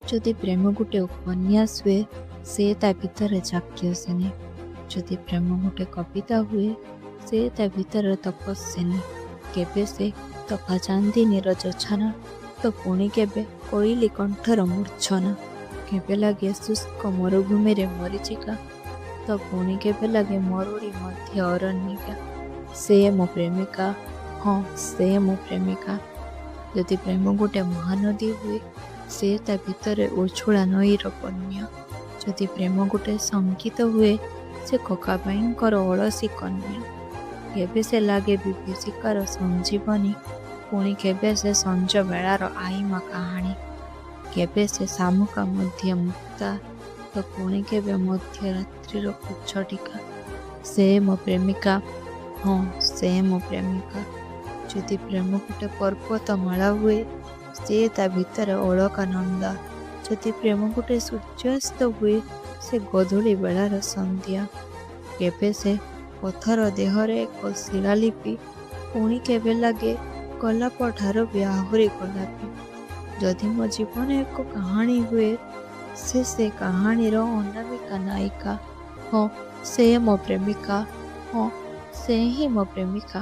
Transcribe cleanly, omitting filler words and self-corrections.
ଯଦି ପ୍ରେମ ଗୋଟେ ଉପନ୍ୟାସ ହୁଏ, ସେ ତା ଭିତରେ ଯାଜ୍ଞସେନୀ। ଯଦି ପ୍ରେମ ଗୋଟେ କବିତା ହୁଏ, ସେ ତା ଭିତରେ ତପସ୍ୱିନୀ। କେବେ ସେ ତପା ଚାନ୍ଦିନୀର ଜୋଛନା ତ ପୁଣି କେବେ କୋଇଲି କଣ୍ଠର ମୂର୍ଚ୍ଛନା। କେବେ ଲାଗେ ଶୁଷ୍କ ମରୁଭୂମିରେ ମରୀଚିକା ତ ପୁଣି କେବେ ଲାଗେ ମରୁଡ଼ି ମଧ୍ୟ ଅରଣ୍ୟିକା। ସେ ମୋ ପ୍ରେମିକା, ହଁ ସେ ମୋ ପ୍ରେମିକା। ଯଦି ପ୍ରେମ ଗୋଟେ ମହାନଦୀ ହୁଏ, ସେ ତା ଭିତରେ ଉଛୁଳା ନଈର ବନ୍ୟା। ଯଦି ପ୍ରେମ ଗୋଟେ ସଙ୍ଗୀତ ହୁଏ, ସେ କକାବାଈଙ୍କର ଅଳସୀ କନ୍ୟା। କେବେ ସେ ଲାଗେ ବିଭୀଷିକାର ସଞ୍ଜୀବନୀ, ପୁଣି କେବେ ସେ ସଞ୍ଜ ବେଳାର ଆଈମା କାହାଣୀ। କେବେ ସେ ଶାମୁକା ମଧ୍ୟେ ମୁକ୍ତା ତ ପୁଣି କେବେ ମଧ୍ୟରାତ୍ରିର ଉଚ୍ଛଟିକା। ସେ ମୋ ପ୍ରେମିକା, ହଁ ସେ ମୋ ପ୍ରେମିକା। ଯଦି ପ୍ରେମ ଗୋଟେ ପର୍ବତମାଳା ହୁଏ, ସେ ତା ଭିତରେ ଅଳକାନନ୍ଦା। ଯଦି ପ୍ରେମ ଗୋଟେ ସୂର୍ଯ୍ୟାସ୍ତ ହୁଏ, ସେ ଗୋଧୂଳି ବେଳାର ସନ୍ଧ୍ୟା। କେବେ ସେ ପଥର ଦେହରେ ଏକ ଶିଳାଲିପି, ପୁଣି କେବେ ଲାଗେ ଗୋଲାପଠାରୁ ବି ଆହୁରି ଗୋଲାପୀ। ଯଦି ମୋ ଜୀବନ ଏକ କାହାଣୀ ହୁଏ, ସେ ସେ କାହାଣୀର ଅନାମିକା ନାୟିକା। ହଁ ସେ ମୋ ପ୍ରେମିକା, ହଁ ସେ ହିଁ ମୋ ପ୍ରେମିକା।